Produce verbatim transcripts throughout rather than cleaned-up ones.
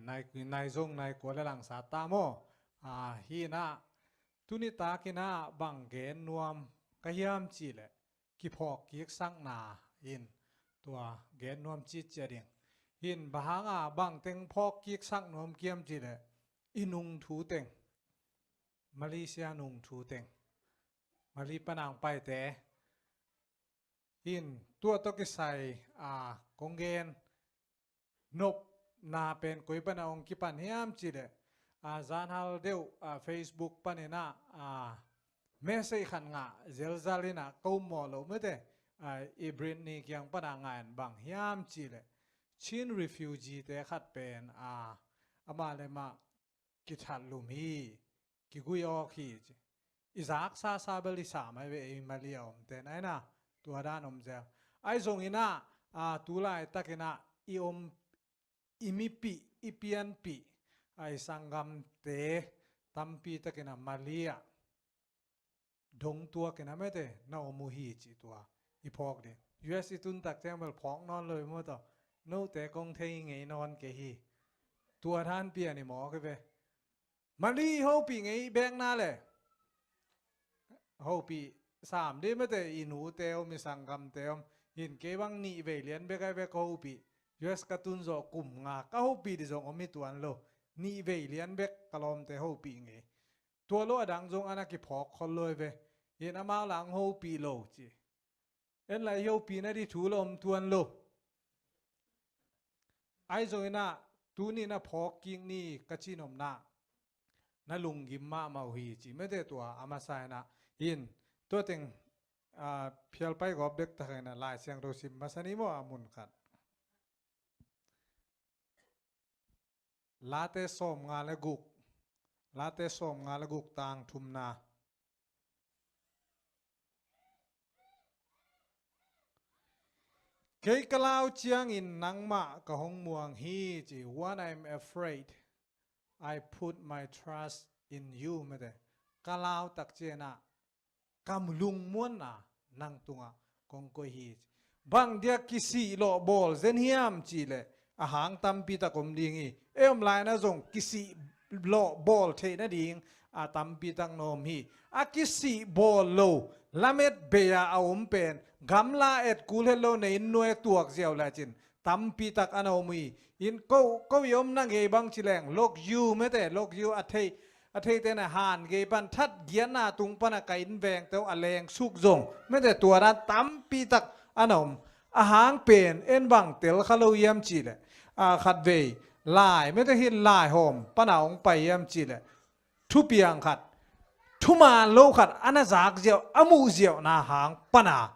Nai, nai zong nai kua le langsa ta maw. Ah, hi na, tuni takin ah bang gen nuam ka hiam cih leh kiphawk kiksakna in tua gen nuam citcia ding. Hin bang hanga bang teng phawk kiksak nuam kiam cih leh i nung thu teng, Malaysia nung thu teng, Mali panang paite. Hin tua tawh kisai, ah, kong gen nopna pen koi pana hong kipan hiam cih leh, ah, zanhal deuh, ah, Facebook panin ah, ah, message khat ngah zelzal in ah ka um mawh loh mete, ah, i Britney kiang pana ngah in bang hiam cih leh Chin refugee te khat pen, ah, amah le mah kithat lum hi, kigui awk hi ci. I zaksa sa bel i sa mai ve ei Mali a omte na hi na, tua dan om zel. Ahi zongin ah, ah, tu laitakin ah i om, i mipih, i pianpih, ah, i sanggamte tampi takin ah Mali ah dong tuakin ah mete na om uh hi ci tua i phawk ding. U S i tun tak ciang bel phawk nawn lo i maw tawh, note kong thei ngei nawn kei hi. Tua dan pian i mawk i ve. Mali hopih ngei bekna le hopih sam dih mete, i nute om, i sanggamte om. Hin kei bang nih vei lian bek ai bek hopih. U S ka tun zawh kum nga ka hopih dih zong om hi tuan lo. Nih vei lian bek ka lawmte hopih ngei. Tua lo a dang zong ana kiphawk khol lo i ve. Hin amau lang hopih lo ci. En lai hopih na dih thu la om tuan lo. Ahi zongin ah tuni na phawk kik ni ka cin omna na lunggim mahmah uh hi ci mete tua a masa in ah. Hin tua teng, ah, phial pai gawp bek takin ah Lai Siangtho sim masa ni maw a mun khat. Late sawm nga le guk. Late sawm nga le guk tang thumna. Kei ka lau ciangin nangmah ka hong muang hi ci. When I'm afraid, I put my trust in you mete. Ka lau tak ciangin ah ka lungmuanna nang tungah kong koih hi. Bang dia kisih lawh bawl zen hiam cih leh a hang tampi tak om ding hi. Ei om lai na zong kisih lawh bawl theih nading a tampi tak na om hi. A kisih bawl lo lamet bei-a a om pen gamla et kul het lo na inn nuai tuak ziau lecin tampi tak ana om hi. In ko, ko i omna ngei bang ci leng, lok yu mete, lok yu a thei, a theite na han ngei pan that giatna tung pana ka inn vengte uh a leng suk zong mete tua dan tampi tak ana om. A hang pen en bang tel kha lo hiam cih leh, a, khat vei lai mete hin lai hawm pana hong pai hiam cih leh thupiang khat, thuman lo khat ana zak ziau, a muh ziau na hang pana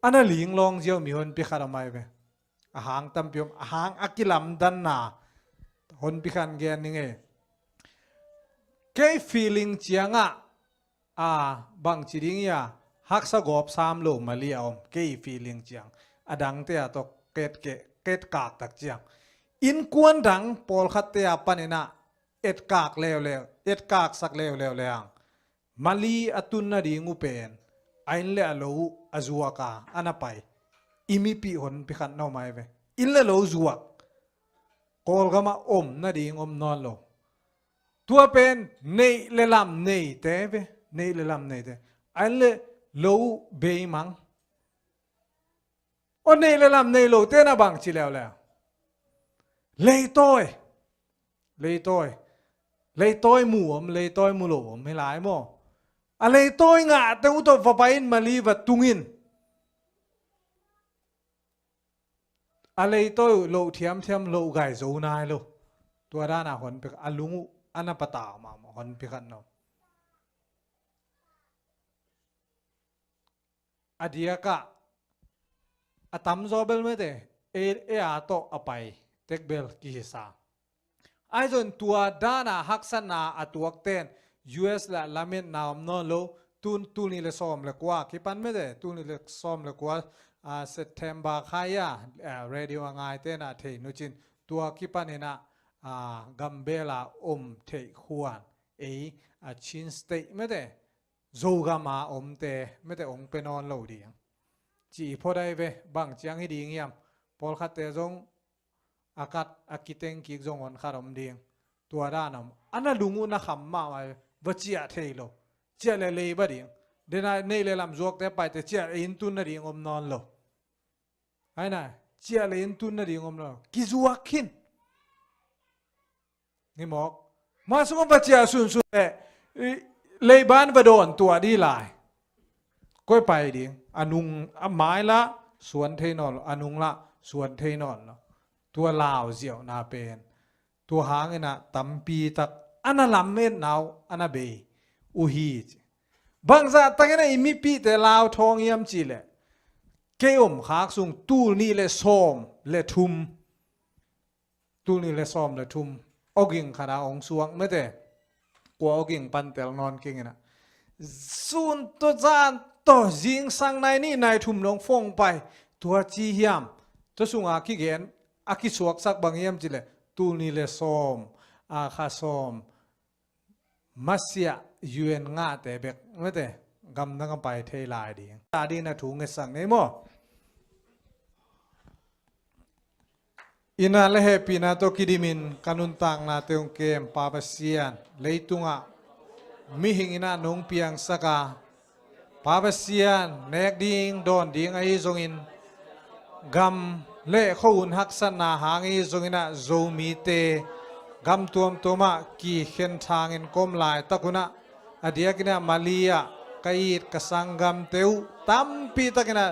ana linglawng ziau mi honpi khat a mai ve. A hang tampi om, a hang a kilamdanna honpi khat gen ning e. Kei feeling ciangah, a, bang ci ding ia, haksa gawp sam lo Mali a om, kei feeling ciang a dangte a tawh ket, ket, ket kak tak ciang innkuan dang pawlkhatte a panin ah etkak leuleu, etkaksak leuleu le ang Mali a tun nading uh pen a inn le a lo uh a zuak a ana pai i mipih honpi khat na om ai ve. Inn le lo zuak, Kawlgam ah om nading om nawn lo. Tua pen neih le lam neite ve, neih le lam neite. A inn le lo uh beimang. Aw, neih le lam nei lote na bang ci leuleu. Leitawi. Leitawi. Leitawi mu om, leitawi mu lo om hi lai maw. A leitawi ngahte uh tawh va pai in Mali va tung in. A leitawi uh loh thiamthiam loh gai zo nai lo. Tua dana honpi khat a lung uh ana patau mahmah honpi khat no. A diakah a tamzaw bel mete ei, ei a tawh a pai tek bel kihisa. Ahi zong tua dana haksatna a tuakten U S la lametna om nawn lo. Tun, tul nih le sawm le kua kipan mete, tul nih le sawm le kua, a, September khaia, a, radio a ngaite na thei nucin tua kipan ina, a, gambela om theih khuan ei, a, Chin State mete Zogam a omte mete ong pe nawn lo ding. Ci i phot ai ve, bang ciang hi ding hiam. Pawlkhatte zong a kat a kiteng kik zong hon khat om ding. Tua dan om a na lung uh na kham mahmah, va ciah thei lo. Ciah le leiba ding. Dena neih le lam zuakte paite ciah le inn tun nading om nawn lo. Aina, ciah le inn tun nading om nawn lo. Kizuak khin. Ni mawk. Mah sungah va ciah sunsun le, i, leiban va dawn tuah dih lai. Koi pai ding. A nung, a mai lah suan thei nawn lo, a nung lah suan thei nawn lo. Tua lau ziauhna pen. Tua hangin ah tampi tak a na lametna uh a na bei uh hi ci. Bangzah takin ah i mipihte lau thawng hiam cih leh, kei om khak sung tul nih le sawm le thum. Tul nih le sawm le thum. Awging khat ah ong suak mete. Kua awging pan tel nawn kingin ah. Sun tawh zan tawh zingsang nai nih nai thum nong fong pai. Tua ci hiam. Tua sunga kigen a kisuaksak bang hiam cih leh. Tul nih le sawm. A kha sawm. Masiah U N ngahte bek mete gamdang a pai thei lai ding. Ta ding na thu ngetsak nei maw? Ina le hehpihna tawh kidimin ka nuntaknate hong kem Pa Pasian, leitungah mihing inah nong piangsak a, Pa Pasian, nek ding dawn ding ahi zongin, gam le khuahun haksatna hang ahi zongin ah Zomite gam tuamtuamah kikhen thangin ka om laitak un ah, a diakin ah Mali ah ka it ka sanggamte uh tampi takin ah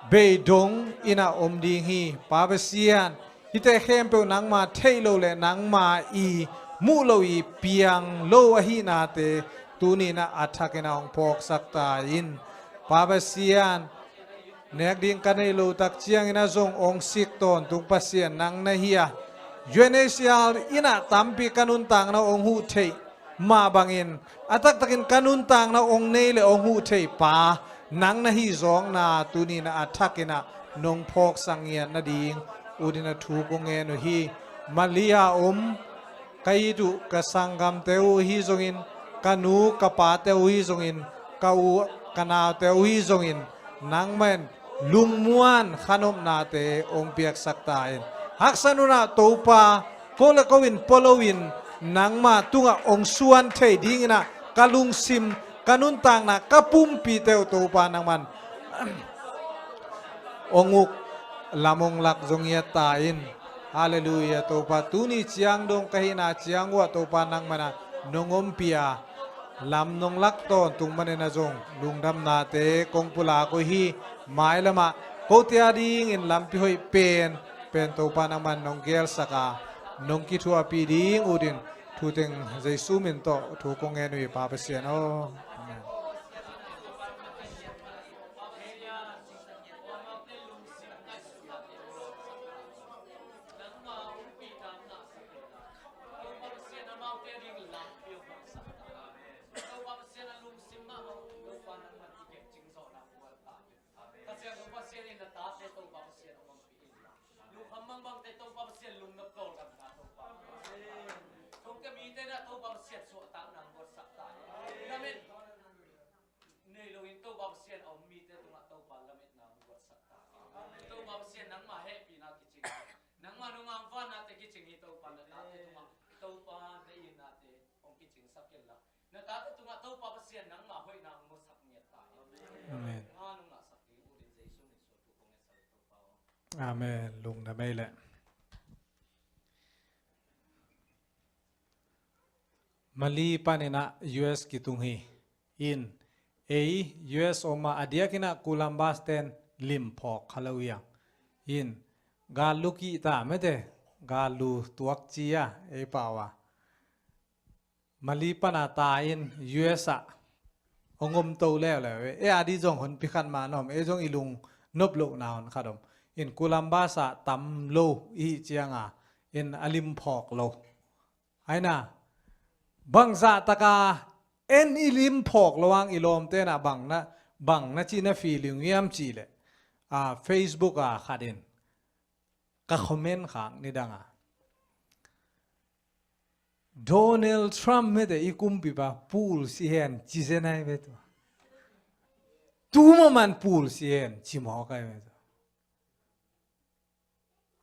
beidong in ah om ding hi. Pa Pasian, hihte khempeuh nangma theih loh le nangma i muh loh i piang lo ahihnate tuni in ah a thakin ah hong phawksak ta in. Pa Pasian, nek ding ka neih loh tak ciangin ah zong hong sik tawntung Pasian nang na hi a, U N H C R in ah tampi ka nuntakna hong huh theih mah bangin, a taktakin ka nuntakna hong nei le hong huh thei Pa nang na hih zawkna tuni in ah a thakin ah nong phawksak ngiat nading utin ah thu kong ngen uh hi. Mali ah om ka it uh ka sanggamte uh ahi zongin, ka nu ka pate uh ahi zongin, ka u ka naute uh ahi zongin, nangmah in lungmuan khanopnate hong piaksak ta in. Haksat un ah Topa, ko le ko in pua loin nangma tungah hong suan thei dingin ah ka lungsim, ka nuntakna, ka pumpite uh Topa nangman hong uk, lam hong lak zong ngiat ta in. Halleluiah. Topa, tuni ciang dong ka hihna ciang uh ah Topa nangman ah nong ompih a, lam nong lak tawntung manin ah zong lungdamnate kong pulak uh hi. Mailamah kote a dingin lampi hoih pen pen Topa nangman nong gelsak a, nong kithuahpih ding utin thu teng Jesu min tawh thu kong ngen uh hi Pa Pasian aw. Amen. Pasian, Pasian in na tate Topa Pasian hong ompih in la. Lungkham bangbangte Topa Pasian lungnop tawlngamna Topa. Thongkia mite na Topa Pasian suahtakna hong guatsak ta. Lamet nei loin Topa Pasian a om mite tungah Topa lametna hong guatsak ta. Topa Pasian nangma hehpihna kicing. Nangma nungah vanna te kicing hi Topa na tate tungah. Topa na itna te hong kicingsak in la. Na tate tungah Topa Pasian nangma hoihna hong musak ngiat ta. Amen. Nga nung ngahsak ding utin Jesu min sual thu kong ngetsak Topa aw. Amen. Lungdam ei leh. Mali panin ah U S kitung hi. In, ei U S om ah a diakin ah Columbus ten lim phawk kha lo hi a. In, gal lu kih ta mete, gal lu tuak ci a, ei pau a. Mali pana ta in U S ah hong om to leuleu e. E a di zong honpi khat mah na om, e zong i lungnop lohna hon khat om. In Columbus ah tam lo i hih cianga in a lim phawk lo. Aina, bangzah taka en i lim phawk lo ang i lawmte na bang na, bang na ci na feeling hiam cih leh, a, Facebook ah khat in ka comment khak nidang a, Donald Trump mete i kumpipa pulsi hen ci zen ai ve tua. Tu maman pulsi hen ci mawk ai ve tua.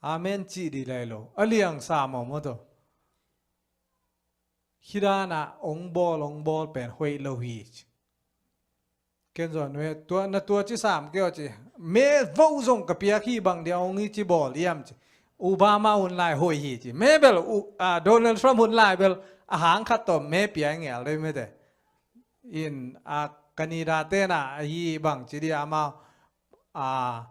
Amen cih dih lai lo. A liang sam aw maw taw. Hih danah ong bawl, ong bawl pen hoih lo hi ci. Ken zong me tua, na tua ci sam kei aw ci. Me vo zong ka piak hi bang dia ong hi ci bawl hiam ci. Obama hun lai hoih hi ci. Me bel u, a, Donald Trump hun lai bel a hang khat tawh me pia ngel dei mete. In a Canada tena ahi bang ci dia amau a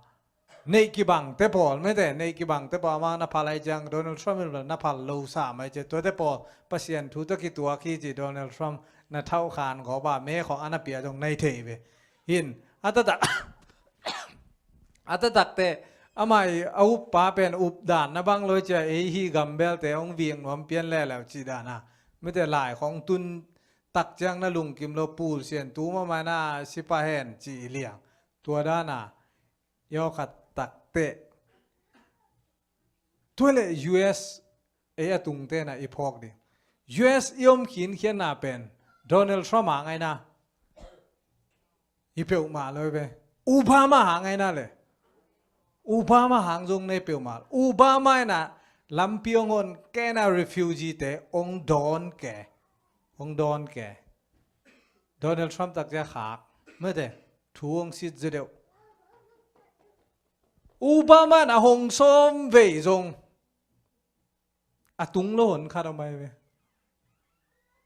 neih kibangte pawl mete, neih kibangte pawl amau na phal ai ciang Donald Trump in na phal lo sa mai ci. Tuate pawl Pasian thu tawh kituak hi ci Donald Trump na thauh khan gawpa me khawng ana pia zong nai thei ve. Hin a tatak a tatakte amah i a uppa pen updan na bang lo cia ei hi gambelte hong vik nuam pian leleu ci dana mete lai khawng tun tak ciang na lungkim lo pul sian tu mama na sipa hen ci i liang. Tua dana i awkhat takte tua le U S ei a tungtena i phawk ding. U S i om khinkhianna pen Donald Trump a ngaina hi peuhmah lo ve. Obama hang aina le Obama hang zong nei peuhmah. Obama ina lampi ong hon kena refugee te ong dawn ke. Ong dawn ke. Donald Trump takcia khak mete thu ong sit zedeuh. Obama ina hong sawm vei zong a tung lo hon khat om ai ve.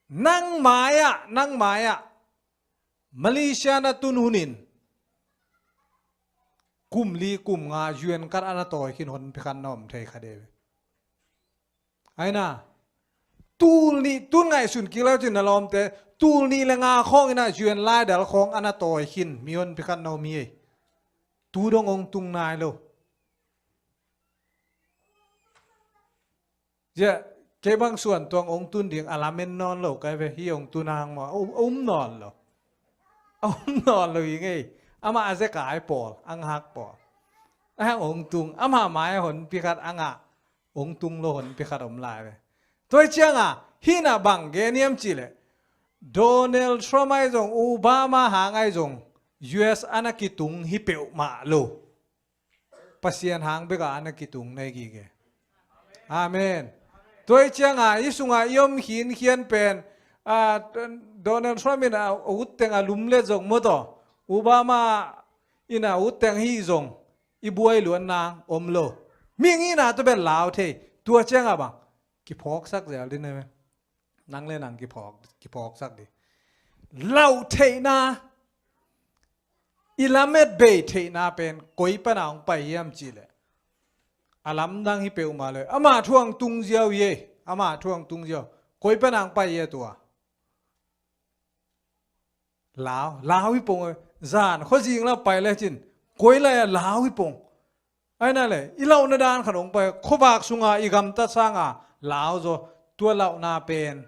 Nang mai-ah, nang mai-ah Malaysia na tun hunin kum li kum nga U N card ana tawi khin hon pikhan na om thei kha dei ve. Aina tul nih tun ngaihsun kik leu cin na lawmte tul nih le nga khawng ina U N laidal khawng ana tawi khin mi hon pikhan na om hi ei. Tu dong ong tung nai lo. Zia kei bang suan tuang ong tun ding a lamen nawn lo kai ve hi ong tun a hang maw a um nawn lo. A um nawn lo hi ngei. Amah a zeka ai pawl a ngak pawl a hang ong tung amah mai a hon pikhat a ngah ong tung lo hon pikhat om lai ve. Tuai cianga hina bang gen hiam cih leh Donald Trump ai zong Obama hang ai zong U S ana kitung hi peuhmah lo. Pasian hang beka ana kitung nei gige. Amen. Tuai cianga i sunga i om khinkhian pen a Donald Trump in a utteng a lumlet zong mawtaw Obama in a utteng hi zong i buai luanna om lo. Mihing hina tua pen lau thei tua cianga bang kiphawksak zel din amen. Nang le nang kiphawk, kiphawksak di. Lauh theihna i lamet bei theihna pen koi pana hong pai hiam cih leh a lamdang hi peuhmah lo. Amah thuang tung ziau hi ei. Amah thuang tung ziau koi pana hong pai hi a tua. Lau, lau hi pong. Zan khuazing la pai le cin koi lai a lau hi pong. Aina le i lauhna dan khat hong pai khuavak sunga i gamtat sanga lau zaw tua lauhna pen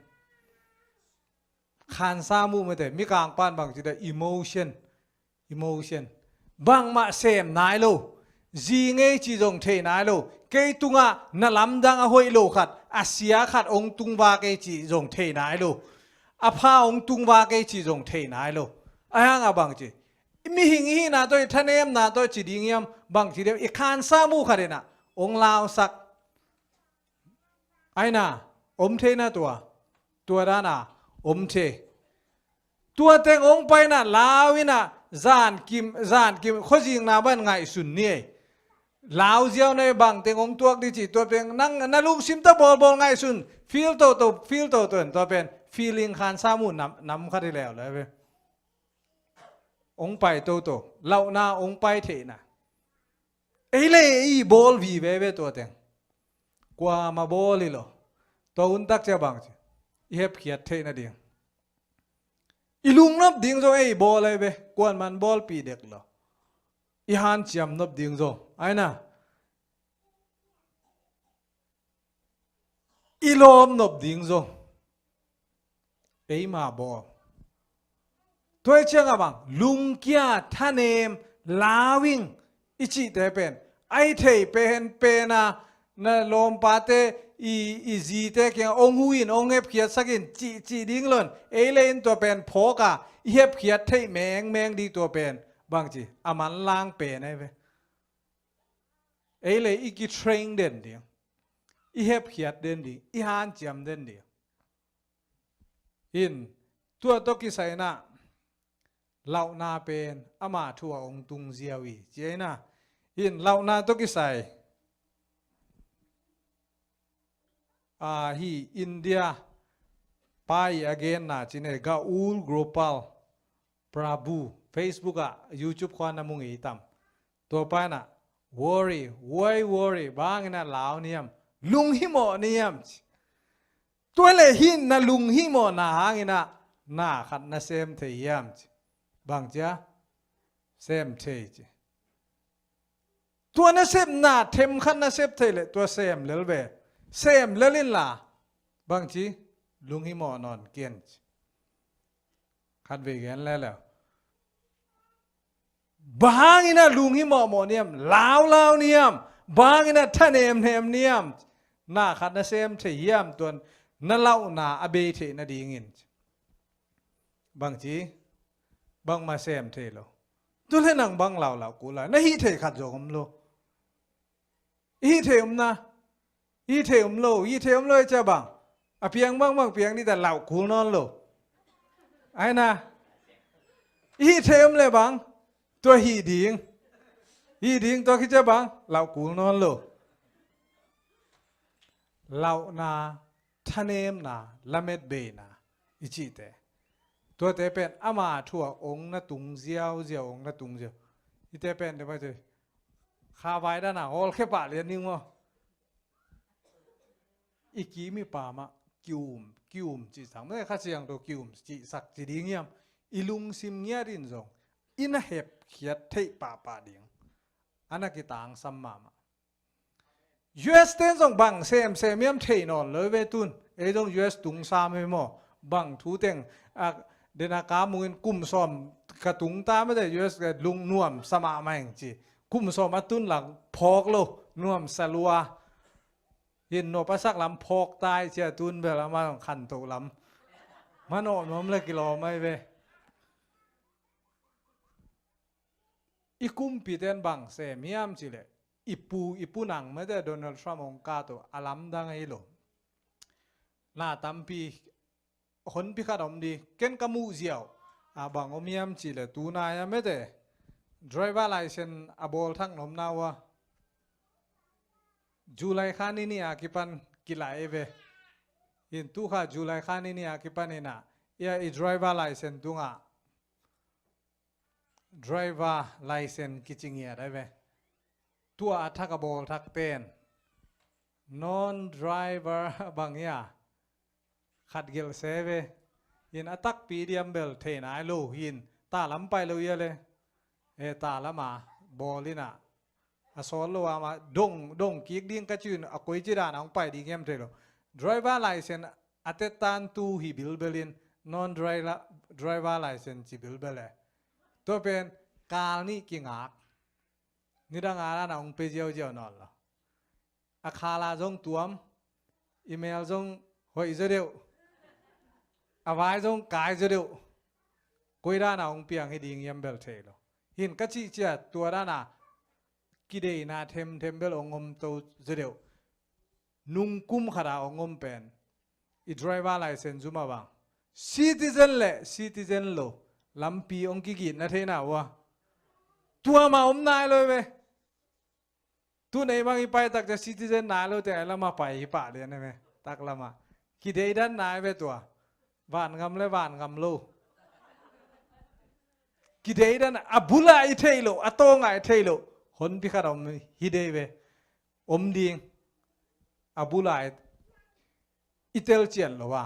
khansa muh mete mikang pan bang cita emotion. Emotion bangmah sem nai lo. Zi ngei ci zong thei nai lo. Kei tungah na lamdang a hoih lo khat a sia khat hong tungva kei ci zong thei nai lo. A pha hong tungva kei ci zong thei nai lo. A hanga bang ci mihing i hihna tawh i thanemna tawh ci ding hiam bang ci deuh i khansa muh khat inah hong lausak. Aina om theina tua tua dana om thei. Tua teng hong paina lau inah zankim zankim khuazingna ban ngaihsun ni ei. Lau ziau na i bang teng hong tuak di ci tua pen nang na lungsim ta bawlbawl ngaihsun feel toto feel toto in tua pen feeling khansa muh nam, nam khat hi leuleu ve. Hong pai toto lauhna hong pai theihna. Ei le ei bawl vive ve tua teng. Kuama bawl hi lo. Tua hun takcia bang ci i hepkhiat theih nading. I lungnop ding zong ei bawl ei ve. Kuanman bawlpih dek lo. I hanciam nop ding zong aina i lawm nop ding zong eima bawl. Tuai cianga bang lungkia thanem lauing i cihte pen ai thei penpena na lawmpate i, i zite kianga hong huin hong hepkhiatsak in cihcih ding lon ei le in tua pen phawka i hepkhiat theih mengmeng ding tua pen bangci a manlang pen ai ve. Ei le i kitrain den ding, i hepkhiat den ding, i hanciam den ding. In, tua tawh kisai inah lauhna pen ama thu a hong tung ziau hi, ci a inah. In, lauhna tawh kisai, ah, hi India pa i a genna ci ne, Gaul Gopal Prabhu, Facebook ah, YouTube khua na mu ngei tam. Tua pa inah, worry, why worry, bang inah lau ni hiam, lunghimawh ni hiam, ci. Tua le hi na lunghimawhna hang inah na khat na sem thei hiam, ci. Bang ci a, sem thei, ci. Tua na sepna themkhat na sep thei le tua sem lel ve. Sem lel inla, bang ci, lunghimawh nawn ken, ci. Khat vei gen le le. Bang hang inah lunghimawhmawh ni hiam, laulau ni hiam, bang hang inah thanemnem ni hiam, na khat na sem thei hiam, tua na lauhna a bei theih nadingin, ci. Bang ci, bangmah sem thei lo. Tua le nang bang laulau kul lai, na hih thei khat zong om lo. I hih thei om na, i hih thei om lo, i hih thei om lo i ci a bang. A piang bangbang piang dih ta, lauh kul nawn lo. Ai na, i hih thei om le bang, tua hih ding. Hih ding tua kici a bang, lauh kul nawn lo. Lauhna, thanemna, lametbeina i cihte, tuate pen ama thu a hong na tung ziauziau, hong na tung ziau. Hite pen te mai te, kha vai dana hawlkhia pah lian ding maw. I kim i pam ah ki-um, ki-um cihsak, mete Kha Siangtho ki-um cihsak ci ding hiam? I lungsim ngiat in zong i na hepkhiat theih pahpah ding a na kitangsam mahmah. U S ten zong bang semsem hiam thei nawn lo ve tun. Ei zong U S tung sam hi maw. Bang thu teng, a, dena ka mungin kum sawm ka tung ta mete, U S ka lung nuam sa mahmah ing ci. Kum sawm a tun lang phawk lo, nuam sa lua. Hin nop a sak lam phawk tai ci a, tun bel ama zong khantoh lam. Manawh nuam le kilawm ai ve. I kumpiten bang sem hiam cih leh, i pu, i pu nang mete Donald Trump hong ka tawh a lamdang ahi lo. Na tampi honpi khat om di, ken ka muh ziau a bang om hiam cih leh, tunai a mete driver license a bawl thak nopna uh a, July kha ni nih a kipan kilai ve. Hin tu kha July kha ni nih a kipan inah, ia i driver license tungah driver license kici ngiat ai ve. Tua a thak a bawl thak pen non driver bang ia khat gelh se ve. Hin a takpi diam bel thei nai lo. Hin ta lam pai lo ia le, e, ta lam a bawl inah a sawt lo ama dong, dong kik ding ka ci un, a koi ci dan a hong pai ding hiam thei lo. Driver license a tettantu hi bilbel in, non driver, driver license ci bilbel e. Tua pen kal nih kingak, nidang a dan a hong pe ziauziau nawn lo. A khala zong tuam, i mel zong hoih zaw deuh, a vai zong kai zaw deuh. Koi dan a hong piang hi ding hiam bel thei lo. Hin ka cih ciat tua dan a kideina themthem bel hong om to zaw deuh. Nung kum khat a hong om pen i driver license zum a bang, citizen le citizen lo lampi hong kigitna theihna uh a, tua mah om nai lo ve. Tun ei bang i pai tak ciang citizen nai lo te, ai lam a pai hi pah lian e ve. Tak lam a kideidan nai ve tua. Vangam le vangam lo. Kideidan a bul ah i theih loh, a tawng ah i theih loh honpi khat om hi dei ve. Om ding. A bul ah i i telcian lo a.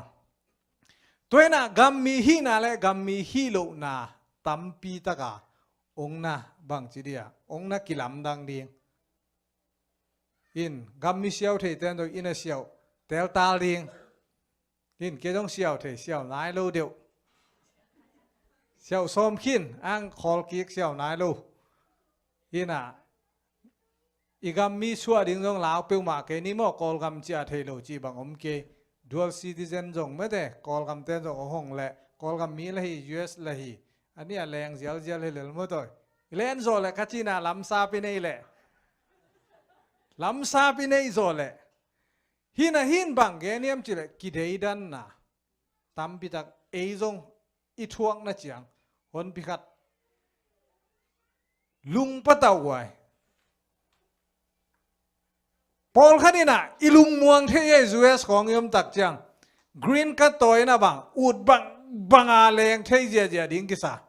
Tua inah gammi hihna le gammi hih lohna tampi taka hong na bangci dia, hong na kilamdang ding. In gammi siau thei ten zong i na siau teltal ding. In kei zong siau thei, siau nai lo deuh. Siau sawm khin ang khawl kik siau nai lo. Inah i gammi suah ding zong lau peuhmah kei ni maw, Kawlgam ciah thei lo cih bang om kei. Dual citizen zong mete, Kawlgam ten zong a hong leh, Kawlgam mi la hi, U S la hi. A nih a leng zialzial hi lel maw tawi. I len zawh leh ka cihna lamsap i nei leh. Lamsap i neih zawh leh. Hi na hin bang gen hiam cih leh kideidanna tampi tak ei zong i thuakna ciang honpi khat lungpatauh uh ai. Pawlkhat in ah i lungmuang thei ei, U S khawng i om tak ciang green card tawi in ah bang ut bang banga leng thei ziazia ding kisa.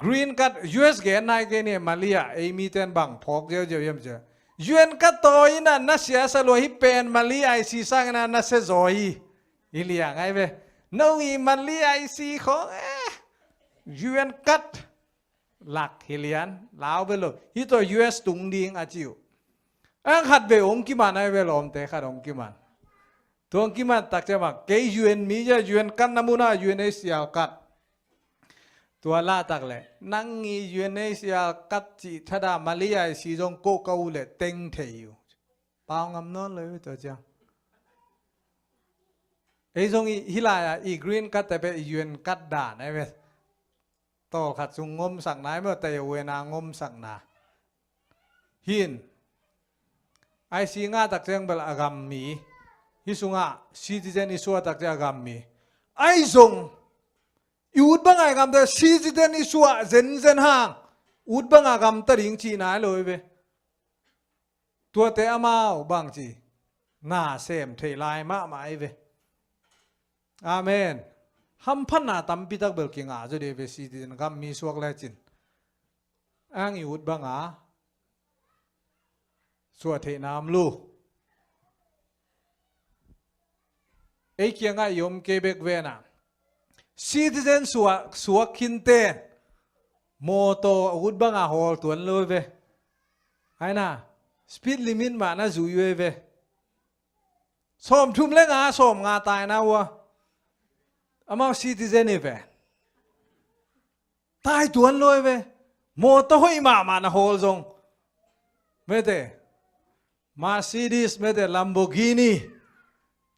Green card, U S gen nai kei ni, Malaysia ei miten bang phawk ziauziau hiam cia. U N card tawi in ah na siasa lua hi pen Malaysia I C sangin ah na sia zaw hi. Hi liang ai ve. No i Malaysia I C khawng eh U N card lak hi lian lau ve lo. Hi tawh U S tung ding a ci uh. Ang khat ve ong kiman ai ve, lawmte khat ong kiman. Tuang kiman tak cia bang kei U N mi cia, U N card na muna U N H C R card. Tua laitak leh nang i U N H C R card cih thada Malaysia I C zong koh ka uh leh teng thei uh. Pau ngam nawn lo tua ciang. Ei zong i hi lai-a i green card te pe i U N card dan ai ve. Tawlkhat sung ngomsakna ai maw, tei U N a ngomsakna. Hin I C ngah tak ciang bel a gam mi, hi sungah citizen i suah tak ciang a gam mi. Ai zong i ut banga i gamta, citizen i suah zenzen hang ut banga gamta ding cihna ai lo hi ve. Tuate amau bangci na sem thei lai mahmah ai ve. Amen. Hamphatna tampi tak bel kingah zaw dih ve, citizen gam mi suak lecin. Ang i ut banga suah theihna om lo. Ei kiangah i om kei bek vena. Citizen suak, suak khinten mawtaw a ut banga hawl tuan lo ve. Aina, speed limit mah na zui uh ve. Sawm thum le nga, sawm nga taina uh a. Amau citizen hi ve. Tai tuan lo ve. Mawtaw hoih mahmah na hawl zong. Mete. Mercedes, mete, Lamborghini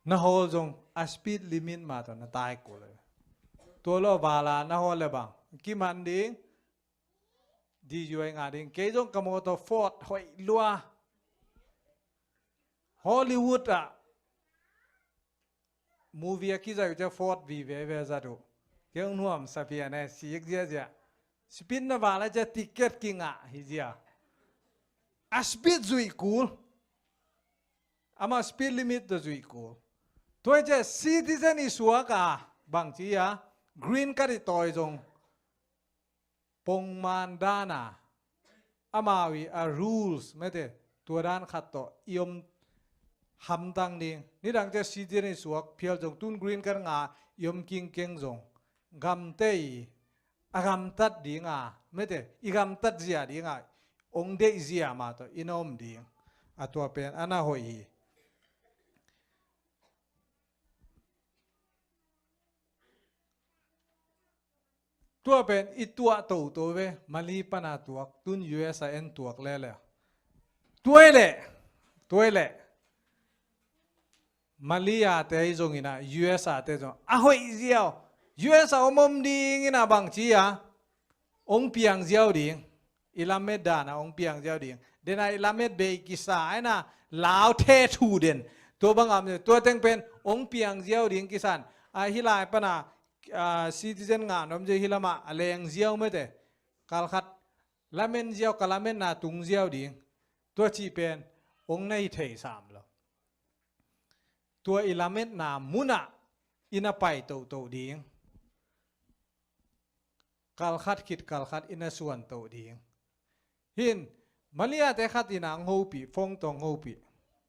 na hawl zong a speed limit mah tawh na tai kul. Tua lo vala na hawl le bang kiman ding. D U I ngah ding. Kei zong ka mawtaw Ford hoih lua. Hollywood ah movie a kizai uh cia Ford vive ve zat uh. Kei hong nuam sa pian e, sik ziazia. Speed na vala cia ticket kingah hi zia. A speed zuih kul. Amah speed limit tawh zuih kul. Tua hi cia citizen i suak a bangci a green card i tawi zong pongman dana amau i a rules mete tua dan khat tawh i om hamtang ding. Nidang cia citizen i suak phial zong tun green card nga i om kingkeng zong gamte i a gamtat dinga mete i gamtat zia dinga ong deih zia mah tawh i na om ding. A tua pen a na hoih hi. Tua pen i tuah toto ve, Mali pana tuak, tun U S a en tuak lele. Tuai le, tuai le. Mali a te i zongin a, U S a te zong a hoih ziau. U S a om om dingin a bangci a ong piang ziau ding. I lamet dana ong piang ziau ding. Dena i lamet bei kisa aina lau the thu den. Tua bang am tua teng pen ong piang ziau ding kisan. A hi lai pana a, citizen ngah nuam zia hi lama a leng ziau mete. Kalkhat lamen ziau, ka lametna tung ziau ding. Tua cih pen ong na hi thei sam lo. Tua i lametna muna i na pai toto ding. Kalkhat khit kalkhat i na suan to ding. Hin Mali a te khat in a ong hopih, phone tawh ong hopih.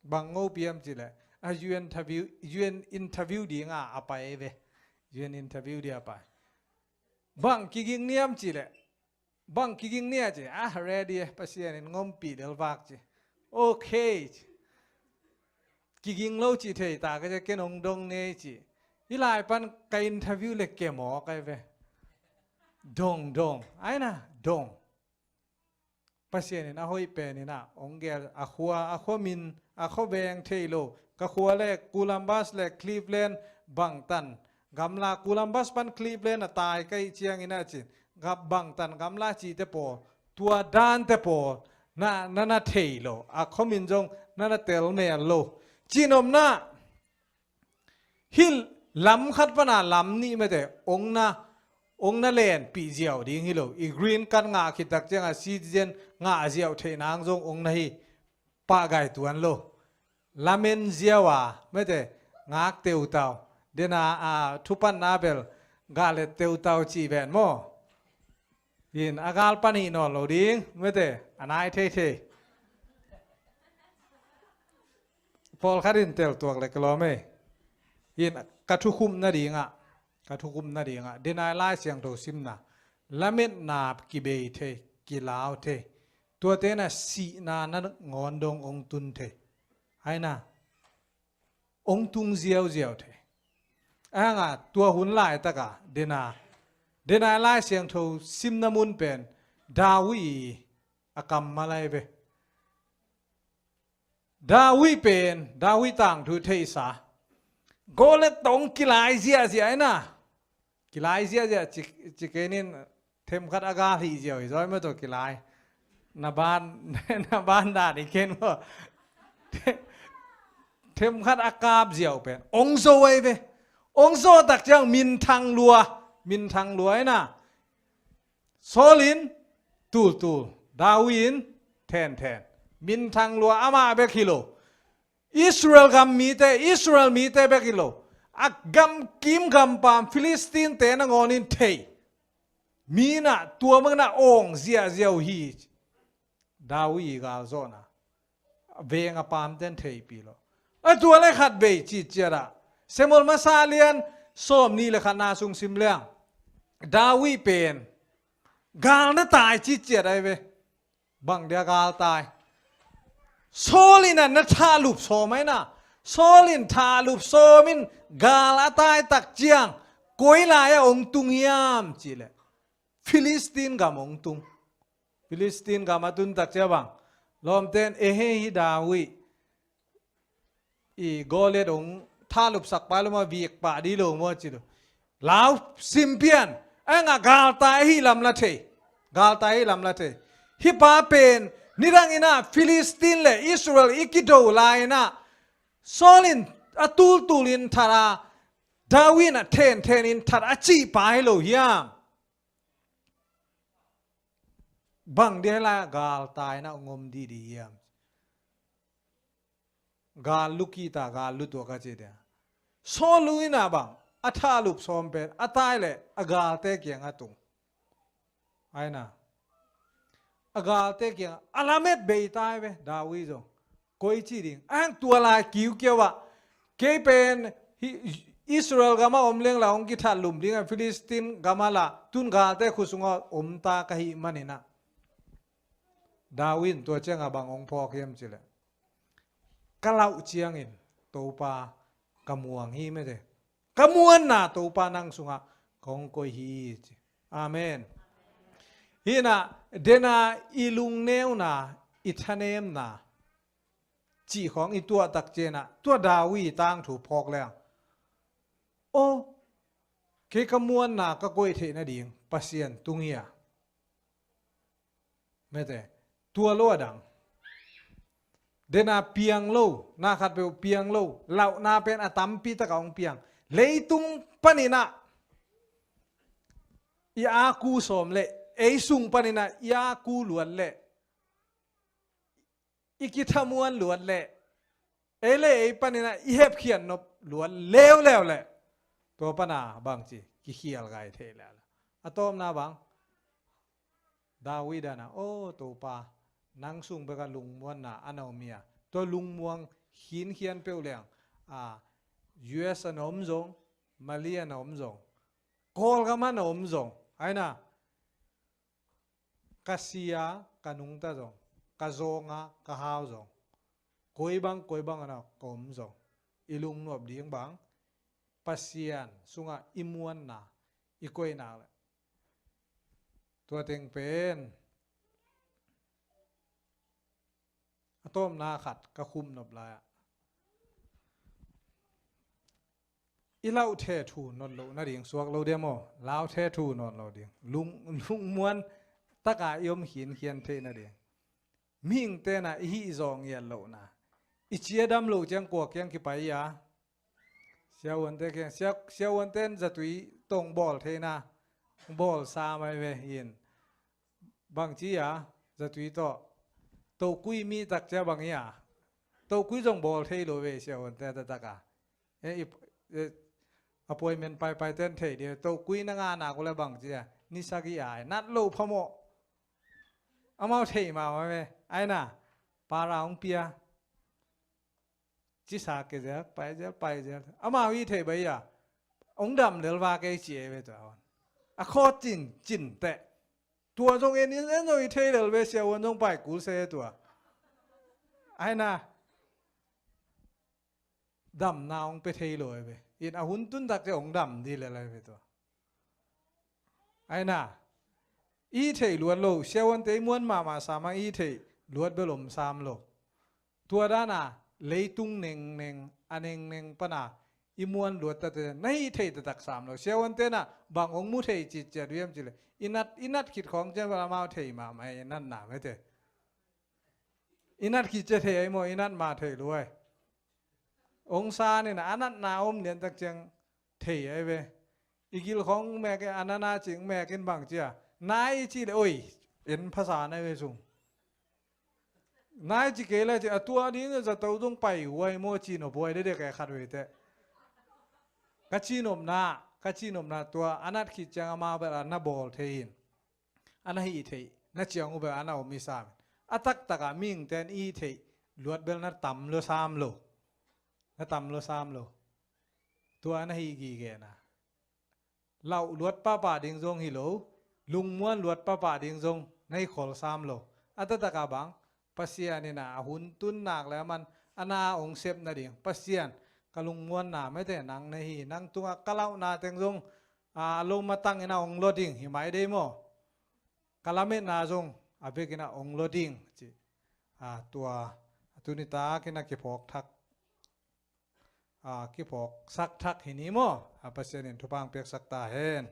Bang ong hopih am cih leh a U N interview, U N interview dinga a pai ve. U N interview dinga a pai. Bang kiging niam cih leh. Bang kiging nia cih. Ah, ready e, Pasian in ngompih del vak cih. Okay. Kiging lo cih thei ta ka cia, ken ong dong nei cih. Hi lai pan ka interview le ke maw kai ve. Dong, dong. Aina, dong. Pasian in a hoih pen in a ong gel a khua, a khua min, a khua veng thei lo. Ka khua le Columbus le Cleveland bangtan gamla, Columbus pan Cleveland a tai ka hih ciangin a cin. Gap bangtan gamla cihte pawl, tua dante pawl, Na, na, na thei lo. A khomin zong na, na tel mel lo. Cihnopna, hih lam khat pana lam nih mete, ong na, ong na lenpih ziau ding hi lo. I green card ngah khit tak ciangah citizen ngah ziau theih nang zong ong na hi pah gai tuan lo. Lamen ziau a, mete, ngak teutau. Dena, a, thupanna bel, gah let teutau cih ven maw. In, a gal pan hi nawn lo ding, mete, a nai theithei. Pawlkhat in tel tuak le kilawm ei. In, ka thukhupna dingah, ka thukhupna dingah, dena i Lai Siangtho simna, lametna kibei thei, kilau thei. Tuate na sihna na ngawn dong ong tun thei. Aina, ong tung ziauziau thei. Ahi hanga tua hun laitaka, dena, dena i Lai Siangtho simna mun pen, David a kammal ahi ve. David pen, David tangthu theihsa. Goliat tawh kilai ziahziah aina. Kilai ziahziah ci, ci kenin themkhat a gal hih ziau hi zaw maw tua kilai. Na ban, na ban dan i ken maw. Themkhat a kap ziau pen. Ong zo ahi ve. Ong zo tak ciang minthang lua. Minthang lua aina. Saul in tultul, David in thenthen. Minthang lua amah bek hi lo. Israel gam mite, Israel mite bek hi lo. A gamkim gampam Philistine te nangawn in thei. Mi na tua mang na awng ziahziau hi. David i galzawhna. Veng a pamten theipih lo. A tua le khat bei citciat ah. Samuel masa lian sawm nih le khatna sung sim liang. David pen. Gal na tai citciat ahi ve. Bang dia gal tai. Saul in a na thahlup sawm aina. Saul in thahlup sawm in gal a tai tak ciang. Koi lai a ong tung hiam ci le. Philistine gam ong tung. Philistine gam a tun tak cia bang. Lawmten ehe hi David. I Goliat ong thalupsak pai lo ma vik pah di lo maw ci lo. Lau simpian. Ai nga galtai hi lam la thei. Galtai hi lam la thei. Hi pa pen nidang ina Philistine le Israel i kido lai ina. Saul in a tultul in thara. David in a thenthen in thara ci pa hi lo hiam. Bang dia la galtai na ngom di di hiam. Gal lukita gal lutua ka ci dia. Saul ina bang a thalup sawm pen a tai le a galte kiang a tung. Aina. A galte kiang a lamet bei tai ve David zo. Koi ci ding. Ang tua lai kiukiau ah. Kei pen Israel gama om leng la ong kithat lum ding a Philistine gama la tun galte khusunga om ta ka hi manina. David tua cianga bang ong phawk hiam ci le. Ka lauh ciangin Topa ka muang hi mete. Ka muanna Topa nang sunga kong koi hi ci. Amen. Hina dena i lungneuna i thanemna. Cih khawng i tuah tak ciana tua David tangthu phawk leng. O, kei ka muanna ka koih theih nading Pasian tung hi a. Mete, tua lo a dang. Dena piang lo, na khat peuh piang lo, lauhna pen a tampi taka hong piang. Leitung panina i aku sawm le, ei sung panina i aku luat le. I kithamuan luat le. Ei le ei panina i hepkhian nop luat leuleu le. Tua pana bangci kikhial gai thei le. A tawpna bang. David ana, o Topa, nang sung beka lungmuanna a na om ia. Tua lungmuang khinkhian peuh leng. A, U S a na om zong, Mali a na om zong. Kawlgam a na om zong. Aina. Ka sia, ka nungta zong, ka zawnga, ka hau zong, koi bang, koi bang ana ka om zong, i lungnuap ding bang, Pasian sunga i muanna, i koihna le. Tua teng pen. A tawpna khat ka khum nop lai ah. I lauh the thu nawn lo nading suak lo dia maw? Lau the thu nawn lo ding. Lung, lungmuan taka i om khinkhian theih nading. mihingte na i hih zawh ngiat lohna. I cidam loh ciang kua kiang kipai a? Siavuante kiang, sia, siavuante in zatui tawh hong bawl thei na, hong bawl sam ahi ve in. Bang ci a, zatui tawh. Tokui mi tak cia bang hi a. Tokui zong bawl thei lo ve siavuante taktak a. E, i, e, appointment paipai ten thei dia. Tokui na ngah nak uh leh bang ci a. Ni sagih a, nat lo phamawh. Amau thei mahmah ve. Ai na, para hong pia. Cisa ke zel, pai zel, pai zel. Amau i thei bai a. Hong dam lel va kei ci e ve tua hon. A khawt cin, cin teh. Tua zong en, en, en zong i thei lel ve siavuan zong pai kul se tua. Ai na. Damna hong pe thei lo e ve. In a hun tun tak te hong dam di lel e ve tua. Ai na. I theih luat lo, siavuante i muan mahmah sam a i theih luat bel om sam lo. Tua dan a, leitung nengneng, a nengneng pan a, i muan luat tate, na hih theih taktak sam lo. Siavuante na, bang hong mu thei citciat uh hiam cih leh. I nat, i nat khit khawng ciang bel amau thei mahmah, i natna mete. I nat khit ciang thei ahi maw, i nat mah thei lo ahi. Hong san in a, a natna om lian tak ciang thei ahi ve. I gil khawng mek in, a nana cing mek in bang cia. Nai i cih leh, oi, en phasa na ve sung. Nai ci kei leh ci, a tua ding zato zong pai huai maw ci nop huai dedek e khat ve teh. Ka ci nopna, ka ci nopna tua, a nat khit ciang amau bel a na bawl thei in. A na hih theih, na ciang uh bel a na om i sam in. A taktak a mihingte in i theih, luat bel na tam lo sam lo. Na tam lo sam lo. Tua na hih gige na. Lauh luat pahpah ding zong hi lo, lungmuan luat pahpah ding zong na hi khol sam lo. A taktak a bang, Pasian in a hun tun nak leh a man, a na hong sep nading. Pasian, ka lungmuanna mete nang na hi, nang tungah ka lauhna teng zong, a, a lo matang in a hong lo ding, hi mai dei maw. Ka lametna zong, a bek in a hong lo ding, ci. A, tua, a tuni tak in a kiphawk thak. A, kiphawk sak thak hi ni maw. A, Pasian in thupha hong piak sak ta hen.